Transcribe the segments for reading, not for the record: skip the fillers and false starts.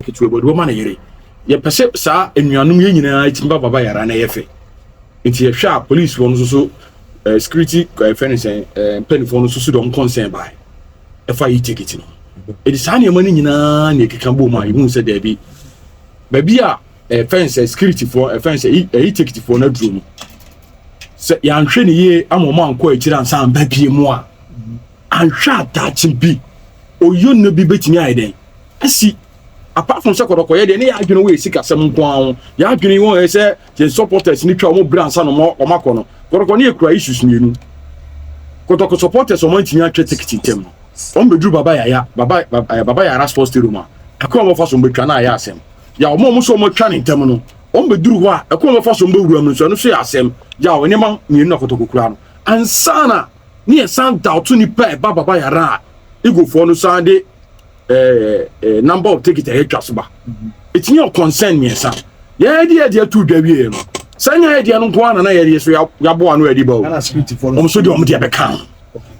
Ketewa bi ɔde bɛma ne yere. Yɛpɛ sɛ saa anuanom yɛn nyinaa tumi ba Baba Yara na ɛyɛ fɛ. Nti yɛhwɛ a policefoɔ no nso so eh, security eh, fɛn ne sɛn eh, mpanimfoɔ no nso so de wɔn concern bae ɛfa yi ticket no. Ɛdi saa nneɛma no nyinaa na ɛkeka bom a yɛhu sɛ daabi baabi a ɛfɛn sɛ securityfoɔ ɛfɛn sɛ ɛyi ticketfoɔ no aduro no sɛ yɛanhwɛ ne yie ama wɔn ankɔ akyire ansa amba bie mu a anhwɛ a daakye bi oyonno bi bɛtumi ayɛ dɛn asi. Apart from sɛ kɔdɔkɔyɛ deɛ ne yɛ adwene wɔ yɛ sikasɛm nko ara ho, yɛ adwene wɔ yɛ sɛ yɛn supporters ne twa wɔn brɛ ansa na wɔn akɔ no. Kɔdɔkɔ ne yɛ kura issues mmienu. Kɔtɔkɔ supporters wɔn antumi antwa ticket ntɛm no, wɔn bɛduru Baba Yaya, Baba, eh, Baba Yara Sports Stadium a, ɛkwan a wɔfa so wɔn bɛtwa no ayɛ asɛm. Yaw, wɔn a wɔn nso wɔn atwa ne ntɛm no, wɔn bɛduru hɔ a, ɛkwan a wɔfa so wɔn bɛwura mu nso, ɛno nso yɛ asɛm. Yaw, nneɛma mmienu na kɔtɔkɔ kura no. Ansa na ne yɛ san doubt nipa a ɛba Baba Yara a, Eaglefoɔ no san de eh, eh, number of ticket a yɛatwa so ba. Ɛtumi yɛ concern mmiɛnsa. Yɛde yɛde ato dwa wieɛ no, sɛ nyɛ yɛdeɛ no nko ara na na yɛde so yɛaboa ano adi ba o. Wɔn nso deɛ wɔn deɛ bɛka ho.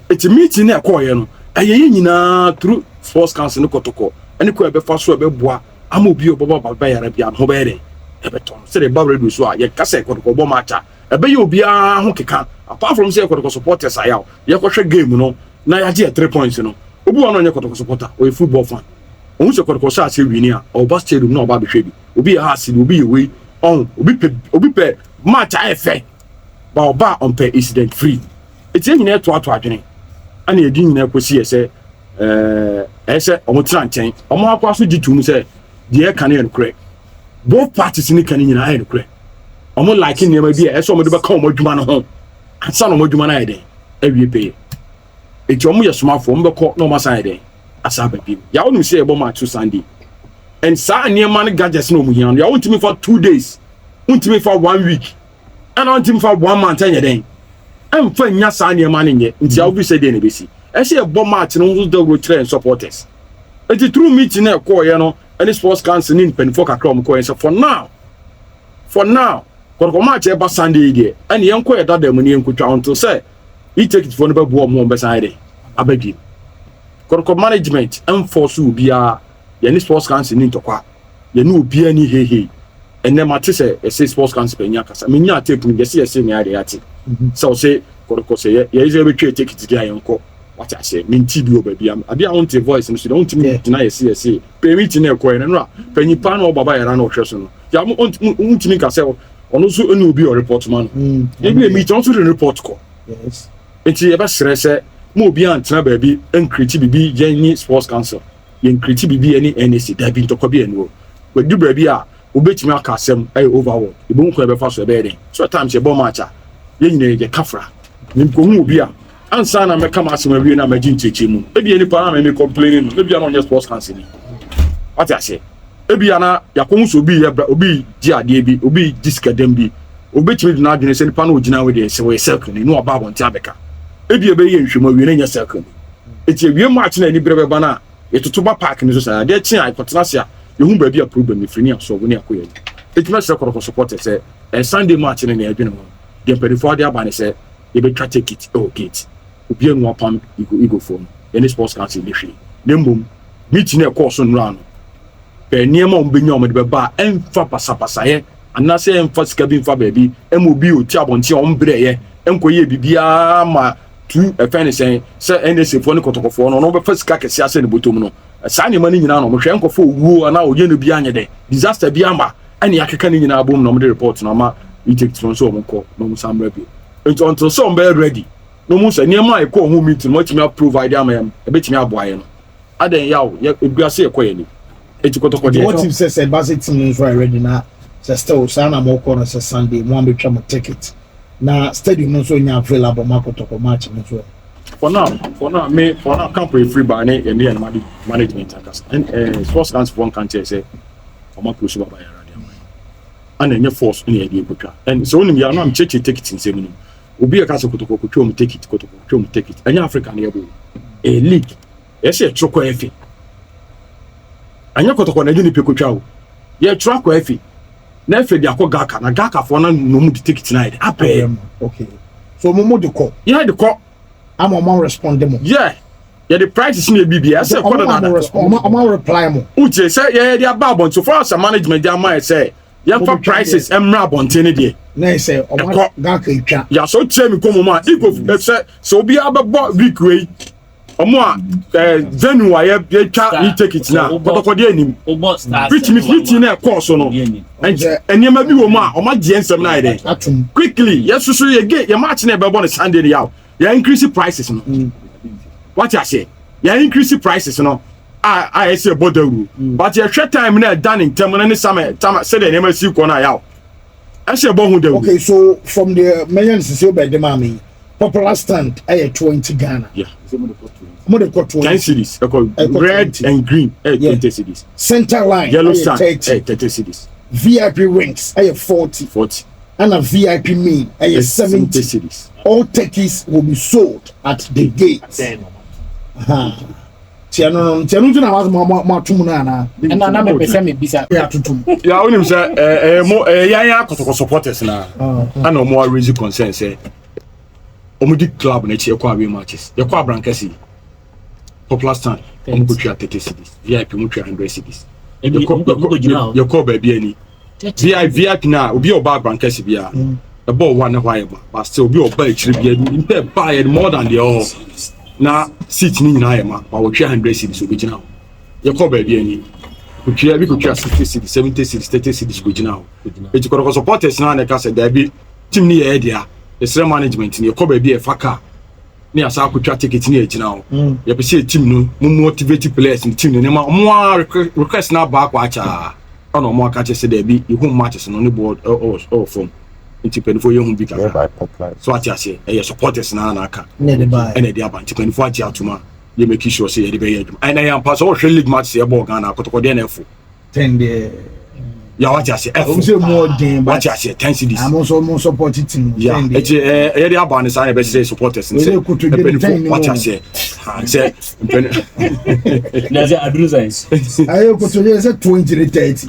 Ɛti meeting na ɛkɔɔyɛ no, ɛyɛ yɛn nyinaa through sports council ne kɔtɔkɔ ɛne kɔ ɛbɛfa so ɛbɛboa ama obi a ɔbɛbɔ aba yara bi ano ho bɛyɛ dɛn ɛbɛtɔ no. Sɛdeɛ ɛba radio so a yɛka sɛ kɔtɔkɔ bɔ match a ɛbɛyɛ obiara ho keka apart from sɛ yɛ kɔtɔkɔ supporters ayaw yɛkɔhwɛ game no na yɛagye yɛ 3 points no. Obi wɔ no ɔnyɛ kɔtɔkɔ supporter, ɔyɛ football fan, ohun sɛ kɔtɔkɔ hyɛ ase win a, ɔba stadium na ɔba abɛhwɛ bi. Obi yɛ ha bi, obi yɛ wei ɔn obi pɛ match ayɛ fɛ ba ɔba a ɔmpɛ incident free. Eti yɛn nyinaa ɛtoato adwene ɛna yɛdi nyinaa kɔsi yɛ sɛ ɛyɛ sɛ ɔmo tena nkyɛn, ɔmo akɔ aso gye tum sɛ deɛ ɛka no yɛ nokorɛ. Both parties ne ka no nyinaa yɛ nokorɛ. Ɔmo like nneɛma bi a ɛsɛ ɔmo de bɛka ɔmo adwuma no ho ansa na ɔmo adwuma no ayɛ dɛn awie pɛyɛ. Eti ɔmo yɛ somafoɔ, ɔmo bɛkɔ na ɔmo asan ayɛ dɛn asan aba bi mu. Yaw nim sɛ yɛbɔ match so Sunday and saa nneɛma no, gadgets na ɔmo hia no, yaw ntumi fa 2 days, ntumi fa one week, ɛna ntumi fa one month ɛnyɛ dɛn ɛnfa nya saa nneɛma no nyɛ. Nti yaw bi sɛ deɛ na ebesi ɛsɛ yɛbɔ match no nso dawuro kyerɛ yɛn supporters. Eti through meeting na ɛkɔɔyɛ no ɛne sports council ne mpanimfoɔ kakra a ɔmo kɔɔyɛ sɛ for now kɔtɔkɔ match ɛba Sunday yi deɛ, ɛne yɛn kɔ yɛ dada mu ne yɛn nkotwa until sɛ e-ticket foɔ no bɛboa ɔmo wɔn bɛsan ayɛ dɛ aba biem. Kɔtɔkɔ management ɛnfɔ so obiara, yɛne sports council ne ntɔkwa, yɛne obiara ni hehe. Ɛnɛ ma te sɛ yɛsɛ sports council panyin akasa, menya tape no, yɛsɛ nea ayɛ yɛate sɛ ɔsɛ kɔtɔkɔ sɛ yɛ sɛ yɛbɛtwa ticket deɛ a yɛnkɔ wate aseɛ. Menti bi wɔ baabi a adeɛ a wonte voice no so deɛ wontumi gyina. Yɛsɛ pɛɛ meeting na ɛkɔɛ no no a panyin paa na ɔbaba yɛra na ɔhwɛ so no yà, wontumi nka sɛ ɔno nso ɛne obi a ɔreport ma no. Ebi yɛ meeting, ɔno nso de report kɔ. Nti yɛbɛsrɛ sɛ mo obi antena baabi ncreate bibi. Yɛn ne sports council yɛn create bibi ɛne NSA dabi ntɔkwa bi ɛni hɔ. Wadu baabi a wobɛtumi aka asɛm ɛyɛ overworld ebi kwan ɛbɛfa so ɛbɛyɛ den so. At times yɛbɔ match a, yɛn nyinaa yɛ kafra. Nkohu obi a ansa na mɛka ma asɛm awie na mɛgye nkyerɛkyerɛ mu. Ebi yɛ nipa na mɛmi complain no, ebi a na ɔnyɛ sports council ni wate aseɛ. Ebi a na yakɔhu sɛ obi yɛ bra, obi gye adeɛ bi, obi gye sikadam bi, obetumi de n'adwene sɛ nipa no ogyina hɔ deɛ sɛ wɔyɛ circle ni na waba abɔnten abɛka. Ebi ɛbɛyɛ nhwɛmu awie na nyɛ circle ni. Eti awie match na ani bere bɛba na yɛtoto ba park ni so saa adeɛ kye a yɛkɔtena ase a yɛhu baabi a problem ne firi ne asɔbo ne akɔ yɛn. Eti mɛsrɛ kɔtɔkɔ supporter sɛ Sunday match no nea ɛdwene ho deɛ mpanimfoɔ ade aba ne sɛ yɛbɛtwa ticket ɛwɔ gate. Obiara nu apam eagle foɔ no, yɛne sports council ne hwee, na mmom meeting na ɛkɔɔ so nnora no pɛ nneɛma a wɔbɛnya wɔn de bɛba a ɛmfa basabasayɛ anaasɛ ɛmfa sika bi mfa baabi ɛma obi a ɔti abɔnten a ɔmbrɛyɛ ɛnkɔyɛ biribiara ma tu ɛfɛn ne sɛn sɛ NSA foɔ ne kɔtɔkɔfoɔ no ɔno bɛfa sika kɛseɛ asɛ ne bɔtɔm no. Saa nneɛma no nyinaa no ɔmohwɛ nkɔfo owuo anaa ɔyɛ no bi anyɛ dɛ disaster bi ama ɛne akeka ne nyinaa bom na ɔmode report no ama e-ticket no nso ɔmo kɔ na ɔmo san mmerɛ bio. Nti until sɛ ɔmo bɛyɛ ready na ɔmo sɛ nneɛma a ɛkɔ ho meeting no wɔatumi aprovide ama yɛn ɛbɛtumi aboa yɛn no adan yaw yɛ eguase yɛkɔ yɛn anim. Eti kɔtɔkɔ deɛ what if sɛ ɛba sɛ team no nso ayɛ ready na sɛ still saa na mo kɔ no sɛ Sunday mo abɛtwa mo ticket na stadium no nso nya available ma kɔtɔkɔ match no nso ɛ? For now me for now camp efiri ba ne yɛn ne yɛn management akasa ɛn sports council fo nka nkyɛn sɛ ɔmo akuro so baba yɛrɛ adeɛ ama yɛn ɛna ɛnyɛ force ɛna yɛde ekotwa. Ɛn sɛ onim yɛ ano am kyerɛkyerɛ ticket nsɛm no, obi yɛ ka sɛ kotoko kotwa ɔmo ticket, kotoko kotwa ɔmo ticket. Ɛnyɛ Africa ne yɛ bɔ, ɛyɛ league. Yɛsɛ yɛtwerɛ kɔ ɛfɛ, ɛnyɛ kɔtɔkɔ na ɛde nipa kotwa o. Yɛtwerɛ akɔ ɛfɛ na ɛfɛ de akɔ GHALCA na GHALCA foɔ na na ɔmo de ticket na yɛ de apɛ. Okay, so mo de kɔ? Yɛ de kɔ. Ama ɔmo respond mo? Yɛ. Yɛde prices ne ebi bia ɛsɛ kɔ dada. Ɔmo reply mo. Uche sɛ yɛyɛ de aba abɔnten for us management de ama yɛ sɛ yɛmfa prices mmra abɔnten ne deɛ. Na sɛ ɔmo gaka etwa. Yasɔ kyerɛ mi kɔn mu a iko sɛ obiara bɛbɔ week wei ɔmo a venue a yɛtwa e ticket na kɔtɔkɔdeɛ anim which means meeting na ɛkɔɔ so no nneɛma bi wɔ mu a ɔmo agye nsɛm na ayɛ dɛ quickly yɛsoso yɛ ge yɛ match na ɛbɛbɔ no Sunday no yaw yɛ increase prices no wate aseɛ yɛ increase prices no a yɛsɛ ɛbɔ dawuro but yɛhwɛ time na ɛda ne ntɛm no ne sama tama sɛdeɛ nneɛma si kɔ no a yaw ɛsɛ ɛbɔ ho dawuro. Okay, so from the mɛnyɛ nsisi ɔbɛ de maa mi popular stand ɛyɛ 20 Ghana. Yeah. Mo de kɔ 20. 10 cedis. Ɛkɔ red and green ɛyɛ 20 cedis. Center line yellow stand ɛyɛ 30 cedis. VIP wings ɛyɛ 40. 40. And a VIP mean ɛyɛ 70 cedis. All tickets will be sold at the gate. Tiɛ no tiɛ no ntina wa mo atum na ana. Ɛna na mepɛ sɛ mebisa. Yɛ atutum. Ya onim sɛ mo yɛn yɛn akɔtɔkɔ supporters na ɛna ɔmo raise concern sɛ ɔmo di club n'akyi ɛkɔ away matches yɛkɔ Abrankɛse popular stand ɔmo kɔ twa 30 cedis, VIP mo twa 100 cedis. Yɛkɔ baabi ani VIP na obi a ɔba Abrankɛse bia ɛbɔ ɔwa ne hɔ ayɛ ma but still obi a ɔba akyire bia mpɛ ba yɛ more than deɛ ɔwɔ na seat ni nyinaa yɛ ma ba wɔtwa 100 cedis obi gyina hɔ. Yɛkɔ baabi ani kotwa bi kotwa 60 cedis, 70 cedis, 30 cedis kò gyina hɔ. Eti kɔtɔkɔ supporters naa na ɛka sɛ daabi team ni yɛ ɛdea yɛsrɛ management ni yɛkɔ baabi yɛfa car ne yɛasa akotwa ticket ne yɛgyina hɔ. Yɛpɛ sɛ team no mo motivate players ne team no nneɛma ɔmo a request na aba akɔ akyɛ ɛna ɔmo aka kyerɛ sɛ daabi yɛhu matches no ne board ɛwɔ fam nti mpanyinfoɔ yɛhu bi kakra so ate aseɛ ɛyɛ supporters naa na aka ɛna ɛde aba nti mpanyinfoɔ agye atom a yɛ make sure sɛ yɛde bɛyɛ adwuma ɛna yɛn ampa sɛ ɔhwɛ league matches yɛbɔ Ghana akɔtɔkɔdeɛ na ɛfo 10 deɛ. Ya wate aseɛ ɛfo wate aseɛ 10 cedis. Àmọ́ sọ mo support team. Ya eti ɛyɛ de aba ne saa yɛ bɛ sɛ supporters ne sɛ mpanyinfoɔ wate aseɛ sɛ mpanyinfoɔ. Na sɛ aduru sɛn. Ayé kotodwe sɛ 20 ne 30.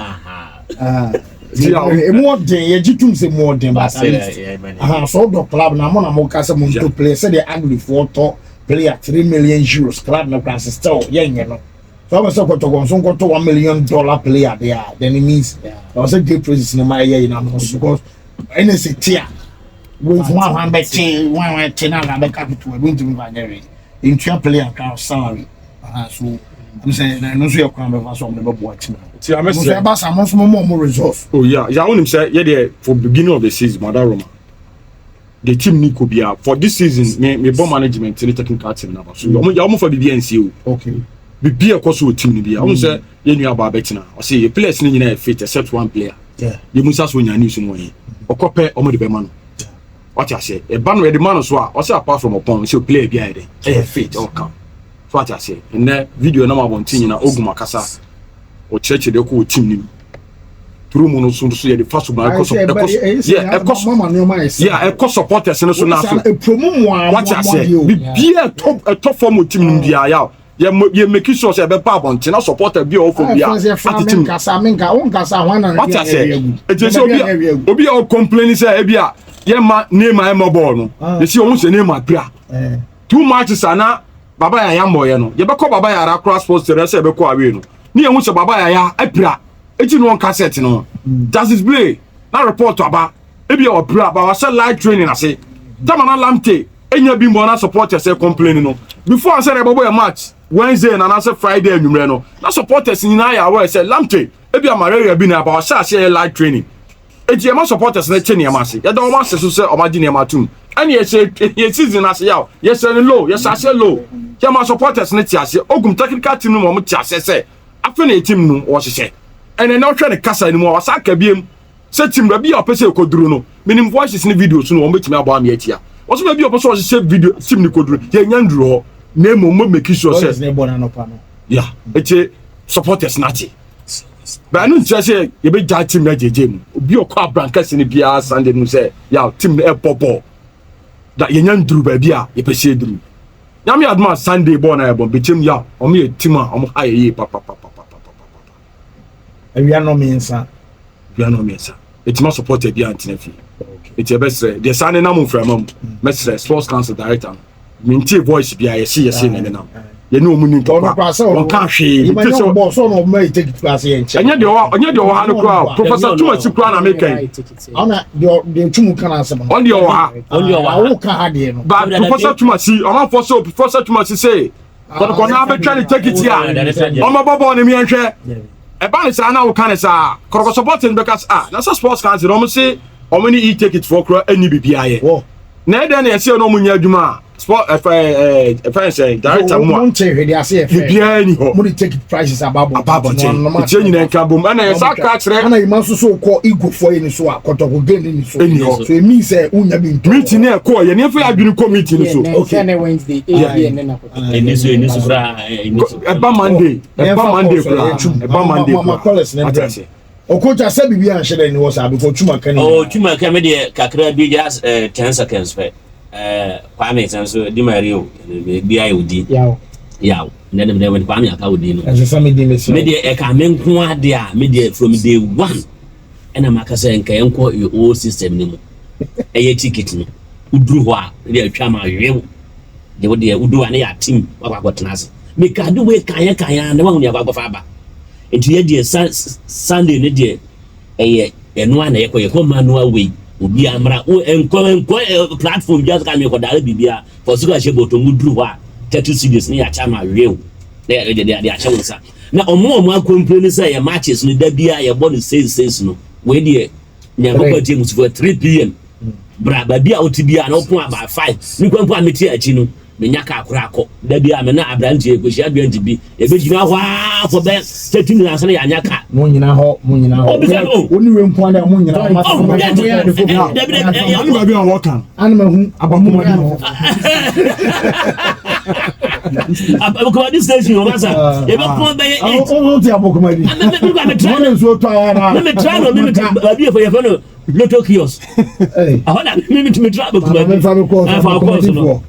Emu ɔden yɛgye tum sɛ emu ɔden but at least sɛ ɔdɔ club na mo na mo ka sɛ mo nto player sɛdeɛ Anglifoɔ tɔ player €3 million club na kora still yɛnyɛ no. So I'm saying kɔtɔkɔ nso nkɔtɔ $1 million player there, then it means I was say gate process ne ma ɛyɛ yi na no because ɛna sɛ tia wey one bɛ te one te na na bɛ capital ebi ntumi ba nyɛ rɛ ntua player ka salary so I'm saying na no so yɛ kwan bɛ fa so ɔmo bɛ bɔ akyi na. Ti a mɛsɛ so ɛba sa mo nso mo mo mo resource. Oh yeah, ya wonim sɛ yɛ deɛ for beginning of the season Madaroma the team ni ko bia for this season me bɔ management ne technical team na ba so ɔmo ya ɔmo fa bibi nsie o. Okay. Bibi ɛkɔ so wɔ team ni bia ɔmo sɛ yɛ nua ba abɛtena ɔsɛ yɛ players ne nyinaa yɛ fit except one player. Yɛ musa so nya news no wɔn ɔkɔ pɛ ɔmo de bɛ ma no ɔte aseɛ ɛba no yɛde ma no so a ɔsɛ apart from ɔpɔn sɛ player bi ayɛ dɛ ɛyɛ fit ɔka so ɔte aseɛ nnɛ video nam abɔnten nyinaa ogum akasa ɔkyerɛkyerɛ de kɔ wɔ team nim turu mu no so so yɛde fa so ma ɛkɔ so ɛkɔ so yɛ ɛkɔ supporters no so na so wate aseɛ bibia ɛtɔ fam wɔ team nim biara yaw yɛ make sure sɛ ɛbɛba abɔnten na supporter bi a ɔwɔ fam bi a atete mu wate aseɛ eti sɛ obi a ɔcomplain sɛ ebi a yɛ ma Neymar ɛmɔ bɔɔl no yɛsi ohun sɛ Neymar pira 2 matches ana Baba Yaya mbɔyɛ no yɛbɛkɔ Baba Yaya kora sports tẹrɛ sɛ ɛbɛkɔ away no ne yɛn ho sɛ Baba Yaya apira eti no wɔn cassette no Justice Blay na report aba ebi a ɔpira ba wahyɛ live training ase Tamana Lamte enya bi mbɔ na supporters ɛ complain no before ansɛ ɛbɛbɔ yɛ match Wednesday na anasɛ Friday anwummerɛ no na supporters nyinaa yɛ aware sɛ Lamte ebi a malaria bi na aba wahyɛ ase yɛ live training eti ɛma supporters no kye nneɛma ase yɛda wɔn ase so sɛ ɔmo agye nneɛma atum ɛne yɛhyɛ yɛ season ase yaw yɛhyɛ no low yɛhyɛ ase low yɛma supporters no te ase ogum technical team no ma ɔmo te ase sɛ afei na team no wɔhyehyɛ ɛnɛ na ɔhwɛ ne kasa no mu a wasa aka biem sɛ team baabi a ɔpɛ sɛ ɛkɔduru no menim voices ne videos no wɔn bɛtumi abɔ ame atia wɔsɛ baabi a ɔpɛ sɛ ɔhyehyɛ video team no kɔduru yɛnya nduru hɔ na mmom mo make sure sɛ ya ɛkyɛ supporters no ate bɛn no nkyerɛ sɛ yɛbɛgya team no agyegye mu obi a ɔkɔ Abrankɛse no biara Sunday no sɛ ya team no ɛbɔ bɔɔl da yɛnya nduru baabi a yɛpɛ sɛ yɛduru nyame adom a Sunday bɔɔl no ayɛbɔ bɛkyɛm ya ɔmo yɛ team a ɔmo ha yɛ yie papapapapapapa awia no mmiɛnsa awia no mmiɛnsa ɛtuma supporter bi antena fie ɛti ɛbɛsrɛ deɛ saa ne nam mframa mu mɛsrɛ sports council director no mentie voice bi a yɛse ne nenam Yɛne wɔn ni ntɔkwa, wɔn ka hwee. Ɛnyɛ deɛ ɔwɔ, ɛnyɛ deɛ ɔwɔ ha no koraa, Professor Twumasi koraa na meka yi. Ɔna deɛ deɛ Twum ka n'asɛm no. Ɔn deɛ ɔwɔ ha. Ɔn deɛ ɔwɔ ha. Awo ka ha deɛ no. Ba Professor Twumasi, ɔmanfoɔ sɛ Professor Twumasi sɛ Kɔtɔkɔ naa bɛtwa ne ticket a ɔmɛbɔ bɔɔl ne miɛnhwɛ. Ɛba ne saa na woka ne saa, Kɔtɔkɔ supporters bɛka sɛ, ah, na sɛ sports council ɔmo se ɔmo ne e-ticket foɔ koraa ɛnni biribiara yɛ. Na ɛdɛn na yɛsɛ na ɔmo nyɛ adwuma a sport ɛfɛ ɛɛ ɛfɛ sɛ director mu a mo nkyɛn hwɛ de ase yɛ fɛ biribiara ni hɔ. Mo de ticket prices aba abɔnten. Aba abɔnten, etie nyinaa nka bom ɛna yɛsa ka kyerɛ. Ɛna yìí ma nso so kɔ igofoɔ yi ni so a, Kɔtɔkɔ game ni so. Ɛni hɔ. So emi sɛ wunya bi ntɔ. Meeting ne ɛkɔɔ yɛ nneɛma yɛ adwene kɔ meeting no so. Okay. Ne Wednesday 8 p.m. ne na kɔtɔ. Ɛni so, ɛni so koraa, ɛni so. Ɛba Monday, ɛba Monday koraa, ɛba Monday ma koraa. Callers ne Ate brɛ ase. Okocha sɛ biribi anhyɛ dɛ ni wɔ saa because Twum aka ne. Oh, Twum aka me deɛ kakra bi, just 10 seconds pɛ. Kwame sɛn so di Mario bi ayɛ odi. Yaw. Yaw. Ne ne ne Kwame aka odi no. Ɛsɛ sɛ mi di mi si. Me deɛ, ɛka me nko ade a, me deɛ from day one ɛna maka sɛ nka yɛnkɔ yɛ old system ne mu. Ɛyɛ ticket no. Woduru hɔ a, ne atwa ma awew. De wo deɛ woduru a ne yɛ atim wakɔ akɔtena ase. Meka de wei kan yɛ kan ya ne wahu ne akɔ akɔfa aba. Nti yɛ deɛ Sunday ne deɛ ɛyɛ ɛno a na yɛkɔ manual way, obi amra wo nkɔ platform bi aka mi kɔ daare biribiara for sika ahyɛ bɔtɔ mu duru hɔ a, 30 cedis ne yɛakyɛ ama awew na yɛ de de ahyɛ wo nsa. Na ɔmo a ɔmo akɔmpire ne sɛ yɛ matches no da bi a yɛbɔ no 6:06 no, wei deɛ Nyankopɔn tie musufoɔ, 3 p.m. bra baabi a wote bi a na wopɔn aba 5. Me kwan po a mete akyi no, menya kaa koraa kɔ da bi a me na aberanteɛ kɔhyia aberante bi, yɛbɛgyina hɔ a for bɛ 30 minutes ansa na yɛanya kaa. Mo nyina hɔ, mo nyina hɔ. Obisa no. Wo ni we nko ada mo nyina hɔ. Oh, dabi, dabi, Ane baabi a wɔka. Anima hu. Abakomadi hɔ. Abakomadi station wɔ masa, yɛbɛpɔn bɛyɛ 8. O ti Abokomadi. Me tra. Mo ne nsuo tɔ ayara. Me tra no, me baabi yɛfɛ no lotto kiosk, ɛhɔ na me tra Abakomadi. Maame fa mi kɔɔ so. Ɛfa kɔɔ so no. Abokomadi foɔ.